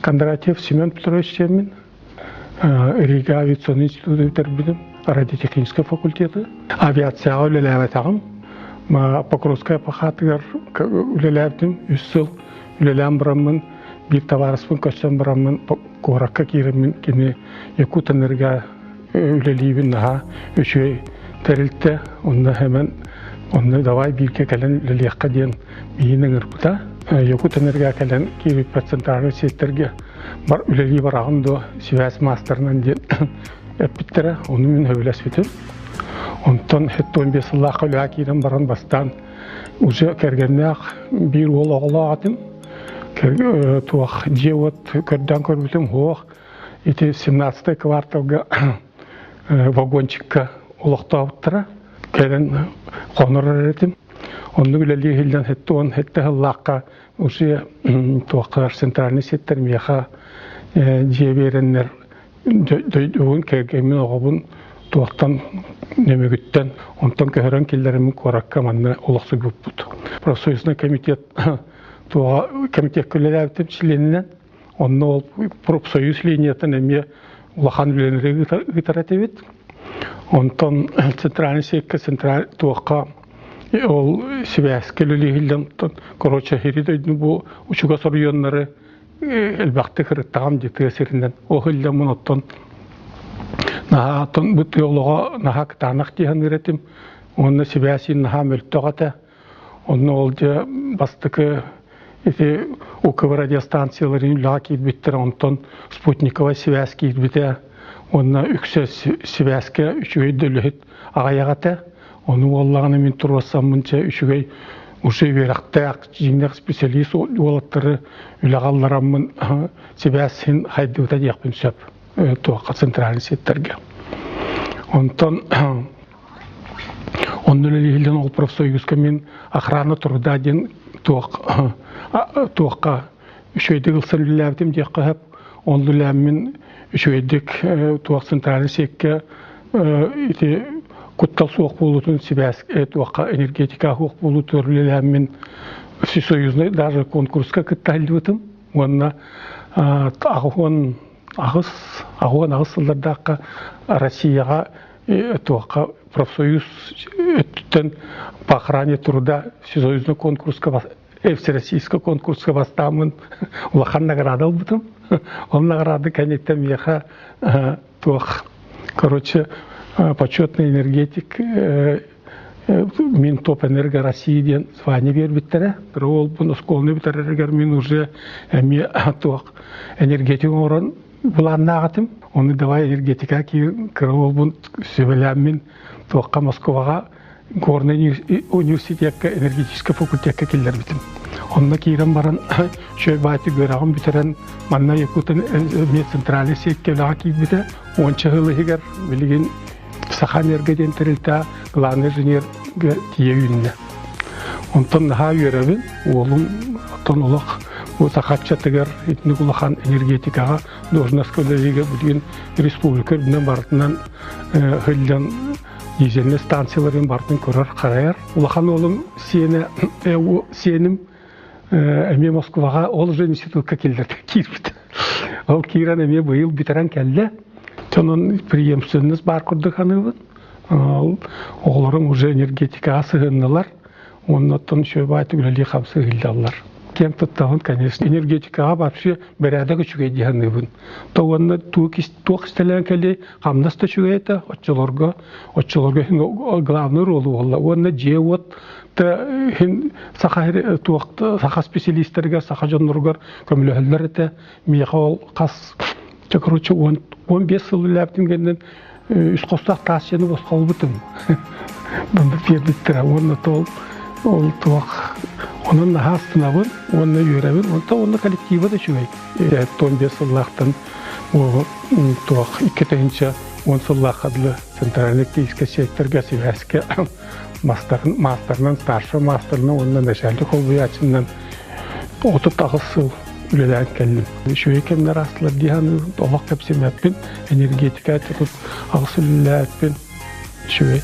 Кондратьев Семен Петрович диэммин. Рига авиационный институту бүтэрбитим, радиотехническай факультеты. Авиацияҕа үлэлээбэтэҕим. Покровскай пахатыгар үлэлээбитим үс сыл үлэлээн бараммын, биир табаарыспын көрсөн бараммын куоракка киирэммин кини Якутэнерго үлэлиибин наһаа үчүгэй тэрилтэ онно хэмэн онно давай бииргэ кэлэн үлэлиэххэ диэн миигин ыҥырбыта. Якутэнерго кэлэн киирбиппэр центральный сеттерге бар үлэлии бараҕын дуо связь маастарынан диэн эппиттэрэ, ону мин сөбүлэспитим. Онтон 75 сыллаахха үлэҕэ киирэн баран бастаан уже кэргэннээх биир уол оҕолоох этим. Туох дьиэ-уот көрдөөн көрбүтүм суох. Ити 17 кварталга вагончикка олохтообуттара. Кэлэн хонорор этим. Оннук үлэлии иһиллэн 77 сыллаахха уже туохха центральный сеттер миэхэ дьиэ биэрэннэр дойдубун кэргэммин оҕобун туохтан нөмүгүттэн онтон көһөрөн киллэриммин куоракка манна олохсуйбуппут. Профсоюзный комитет туоҕа комитекка үлэлээбитим чилиэнинэн онно ол профсоюз линиятын эмиэ улахан үлэлэри ыытар этибит. Онтон центральный сетка централь туохха ол сибээскэ үлэлииһиллэн короче хири дойдуну бу учугас оройуоннары элбэхтик ырыттаҕым дии тыа сиринэн. Ол иһиллэммин оттон наһаа оттон бу тыа олоҕо наһаа кытаанах дии саныыр этим. Уонна сибээс иһин наһаа мөлтөх этэ. Онно ол дьэ бастакы ити УКВ радиостанцияларын үлэҕэ киирбиттэр, онтон спутниковай сибээс киирбитэ. Уонна үксэ сибээскэ үчүгэй да үлэһит аҕыйах этэ. Ону буоллаҕына мин туруорсаммын чэ үчүгэй уже үөрэхтээх дьиҥнээх специалист уолаттары үлэҕэ аллараммын сибээс син хайдыбыта диэхпин сөп туохха центральный сеттэргэ. Онтон онно үлэлиһиллэн ол профсоюзка мин охрана труда диэн туох туохха үчүгэйдик ылсан үлэлээбитим диэххэ сөп. Ол үлээммин үчүгэйдик туох центральный сиэккэ ити куттал суох буолуутун сибээс туохха энергетика суох буолуутугар үлэлээммин всесоюзный даже конкурска кытта сылдьыбытым уонна аҕыс аҕыс аҕыс сыллардаахха Россияҕа туохха профсоюз өттүттэн по охране труда всесоюзный конкурска всероссийскай конкурска бастааммын улахан награда ылбытым. Ол награда кэнниттэн миэхэ туох короче почетный энергетик Минтопэнерго России диэн звание биэрбиттэрэ. Кыра уолбун оскуоланы бүтэрэригэр мин уже эмиэ туох энергетик оҥорон былааннаах этим. Ону давай энергетика кыра уолбун сүбэлээммин туохха Москваҕа Горнай университекка энергетическай факультекка киллэрбитим. Онно киирэн баран үчүгэй баайты үөрэҕин бүтэрэн манна Якутин центральный сетка үлэҕэ киирбитэ. Уонча сыл иһигэр билигин Сахаэнерго диэн тэрилтэ главный инженергэ тиийэ үүннэ. Онтон наһаа үөрэбин. Уолум оттон олох бу сахаччатыгар итинник улахан энергетикаҕа должностка үлэлиигэ билигин республика үрдүнэн барытынан сылдьан дизельнэй станцияларын барытын көрөр-харайар. Улахан уолум сиэнэ сиэним эмиэ Москваҕа ол же институтка киллэрдэ киирбит. Ол киирэн эмиэ быйыл бүтэрэн кэллэ. Онон преемственность баар курдук саныыбын. Оҕолорум уже энергетикаҕа сыһыннылар. Уонна оттон үчүгэй үлэлии-хамсыы сылдьаллар. Киэн туттабын, конечно. Энергетикаҕа вообще бэрээдэк үчүгэй дии саныыбын. То уонна туох истэлээн кэлиэй, хамнас да үчүгэй этэ оччолорго, оччолорго главный ролу буолла. Уонна дьиэ-уот иһин саха туох саха специалистарыгар, саха дьонноругар көмөлөһөллөр этэ. Миэхэ ол хас короче 15 сыл үлэлээбитим кэннин үс хостоох таас дьиэни босхолбутум. Биэрбиттэрэ уонна тол ол туох онон наһаа астынабын уонна үөрэбин онтон уонна коллектива да үчүгэй. 15 сыллаахтан туох 2010 сыллаахха дылы центральный киискэ секторга сибээскэ маастарынан старшай маастарынан уонна начальник холбуйааччынан 38 сыл үлэлээн кэллим. Үчүгэй кэмнэр аастылар дии саныыбын. Олох кэпсэмэппин, энергетика тут аҕыс үлэлээппин. Үчүгэй.